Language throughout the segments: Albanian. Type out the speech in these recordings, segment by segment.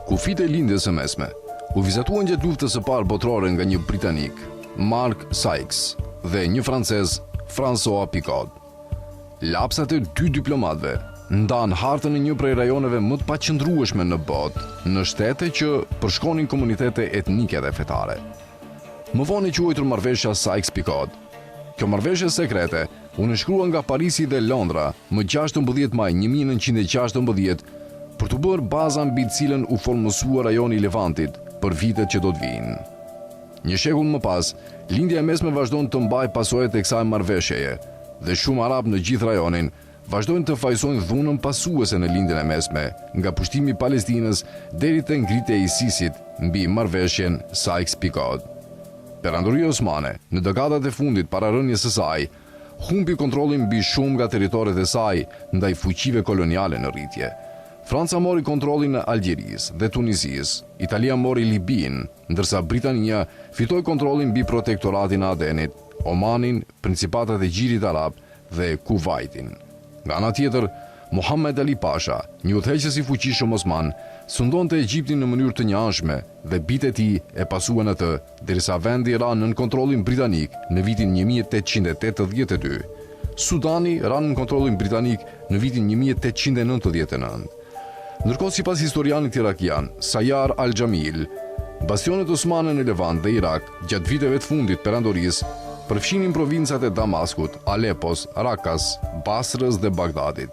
Kufijtë e Lindjes së Mesme u vizatuan gjatë Luftës së Parë Botërore nga një britanik, Mark Sykes, dhe një francez, François Picot. Lapsat e dy diplomatëve ndanë hartën e një prej rajoneve më të paqëndrueshme në botë, në shtete që përshkonin komunitete etnike dhe fetare. Më vonë e quajtur Marrëveshja Sykes-Picot. Kjo marrëveshje sekrete u nënshkrua nga Parisi dhe Londra më 16 maj 1916 për t'u bërë baza mbi të cilën u formësua rajoni i Levantit për vitet që do të vijnë. Një shekull më pas, Lindja e Mesme vazhdon të mbajë pasojat e kësaj marrëveshjeje dhe shumë arabë në gjithë rajonin vazhdojnë të fajësojnë dhunën pasuese në Lindjen e Mesme, nga pushtimi i Palestinës deri te ngritja e ISIS-it mbi marrëveshjen Sykes-Picot. Perandoria Osmane, në dekadat e fundit para rënies së saj, humbi kontrollin mbi shumë nga territoret e saj ndaj fuqive koloniale në rritje. Franca mori kontrollin e Algjerisë dhe Tunizisë, Italia mori Libinë, ndërsa Britania fitoi kontrollin mbi protektoratin e Adenit, Omanin, principatat e Gjirit Arab dhe Kuvajtin. Nga ana tjetër, Muhamed Ali Pasha, një udhëheqës i fuqishëm osman, sundonte Egjiptin në mënyrë të njëanshme dhe bijtë e tij e pasuan atë derisa vendi ra nën kontrollin britanik në vitin 1882. Sudani ra nën kontrollin britanik në vitin 1899. Ndërkohë sipas historianit irakian, Sajar al-Jamil, bastionet osmane në Levant dhe Irak gjatë viteve të fundit të perandorisë përfshinin provincat e Damaskut, Alepos, Rakas, Basrës dhe Bagdadit.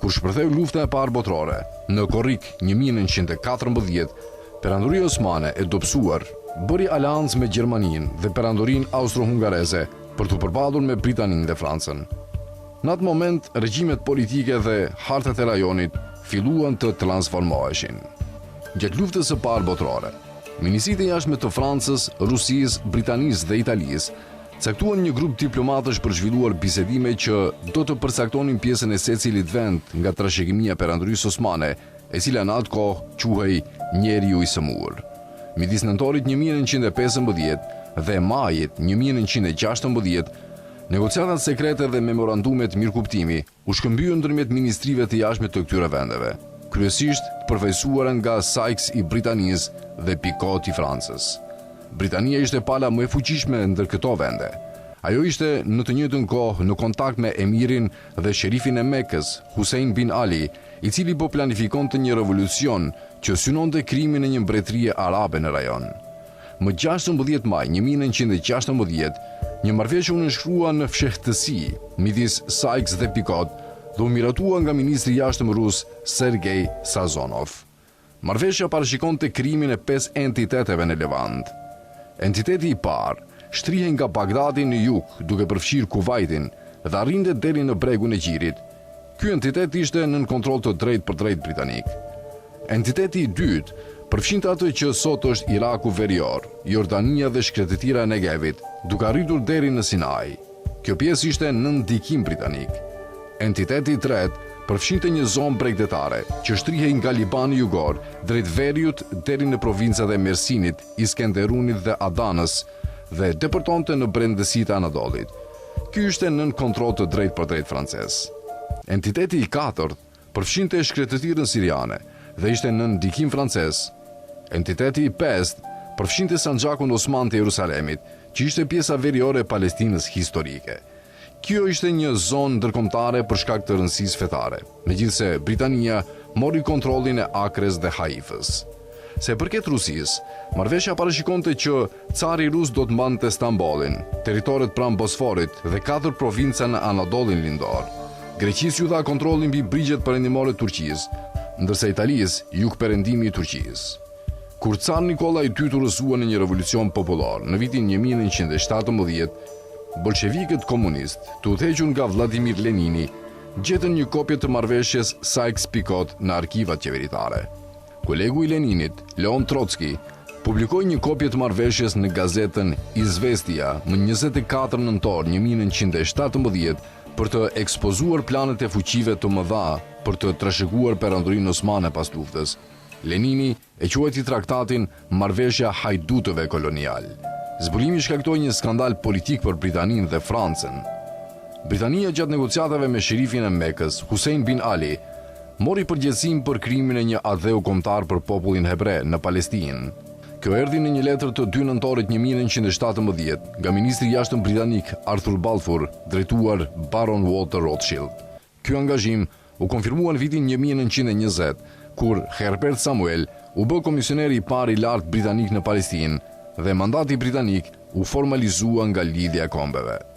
Kur shpërtheu Lufta e Parë Botërore, në korrik 1914, Perandoria Osmane e dobësuar bëri aleancë me Gjermaninë dhe Perandorinë Austro-Hungareze për t'u përballur me Britaninë dhe Francën. Në atë moment, regjimet politike dhe hartat e rajonit filluan të transformoheshin. Gjatë Luftës së Parë Botërore, ministritë e jashtme të Francës, Rusisë, Britanisë dhe Italisë caktuan një grup diplomatësh për zhvilluar bisedime që do të përcaktonin pjesën e secilit vend nga trashëgimia e Perandorisë Osmane, e cila në atë kohë quhej Njeriu i Sëmurë. Midis nëntorit 1915 dhe majit 1916, Negociatat sekrete dhe memorandumet mirëkuptimi u shkëmbyen ndërmjet ministrive të jashtme të këtyre vendeve, kryesisht të përfaqësuara nga Sykes i Britanisë dhe Picot i Francës. Britania ishte pala më e fuqishme ndër këto vende. Ajo ishte në të njëjtën kohë në kontakt me emirin dhe sherifin e Mekës, Hussein bin Ali, i cili po planifikonte një revolucion që synonte krijimin e një mbretërie arabe në rajon. Më 16 maj 1916, një marrëveshje u nënshkrua në fshehtësi midis Sykes dhe Picot dhe u miratua nga ministri i jashtëm rus Sergei Sazonov. Marrëveshja parashikonte krijimin e pesë entiteteve në Levant. Entiteti i parë shtrihej nga Bagdadi në jug, duke përfshirë Kuvajtin, dhe arrinte deri në bregun e Gjirit. Ky entitet ishte nën kontroll të drejtpërdrejtë britanik. Entiteti i dytë përfshinte atë që sot është Iraku Verior, Jordania dhe shkretëtira e Negevit, duke arritur deri në Sinai. Kjo pjesë ishte nën ndikim britanik. Entiteti i tretë përfshinte një zonë bregdetare që shtrihej nga Libani jugor drejt veriut deri në provincat e Mersinit, Iskenderunit dhe Adanës dhe depërtonte në brendësi të Anadollit. Ky ishte nën kontroll të drejtpërdrejtë francez. Entiteti i katërt përfshinte shkretëtirën siriane dhe ishte nën ndikim francez. Entiteti i pestë përfshinte Sanxhakun Osman të Jerusalemit, që ishte pjesa veriore e Palestinës historike. Kjo ishte një zonë ndërkombëtare për shkak të rëndësisë fetare, megjithëse Britania mori kontrollin e Akres dhe Haifës. Sa i përket Rusisë, marrëveshja parashikonte që cari rus do të mbante Stambollin, territoret pranë Bosforit dhe katër provinca në Anadollin lindor. Greqisë iu dha kontrolli mbi brigjet perëndimore të Turqisë, ndërsa Italisë jugperëndimi i Turqisë. Kur car Nikolla i Dytë u rrëzua në një revolucion popullor në vitin 1917, bolshevikët komunistë, të udhëhequr nga Vladimir Lenini, gjetën një kopje të marrëveshjes Sykes-Picot në arkivat qeveritare. Kolegu i Leninit, Leon Trotsky, publikoi një kopje të marrëveshjes në gazetën Izvestia më 24 nëntor 1917 për të ekspozuar planet e fuqive të mëdha për të trashëguar Perandorinë Osmane pas luftës. Lenini e quajti traktatin Marrëveshja e hajdutëve kolonial. Zbulimi shkaktoi një skandal politik për Britaninë dhe Francën. Britania gjatë negociatave me sherifin e Mekës, Hussein bin Ali, mori përgjegjësinë për krijimin e një atdheu kombëtar për popullin hebre në Palestinë. Kjo erdhi në një letër të 2 nëntorit 1917 nga ministri i jashtëm britanik Arthur Balfour drejtuar Baron Walter Rothschild. Ky angazhim u konfirmua në vitin 1920, kur Herbert Samuel u bë komisioneri i parë i lartë britanik në Palestinë dhe mandati britanik u formalizua nga Lidhja e Kombeve.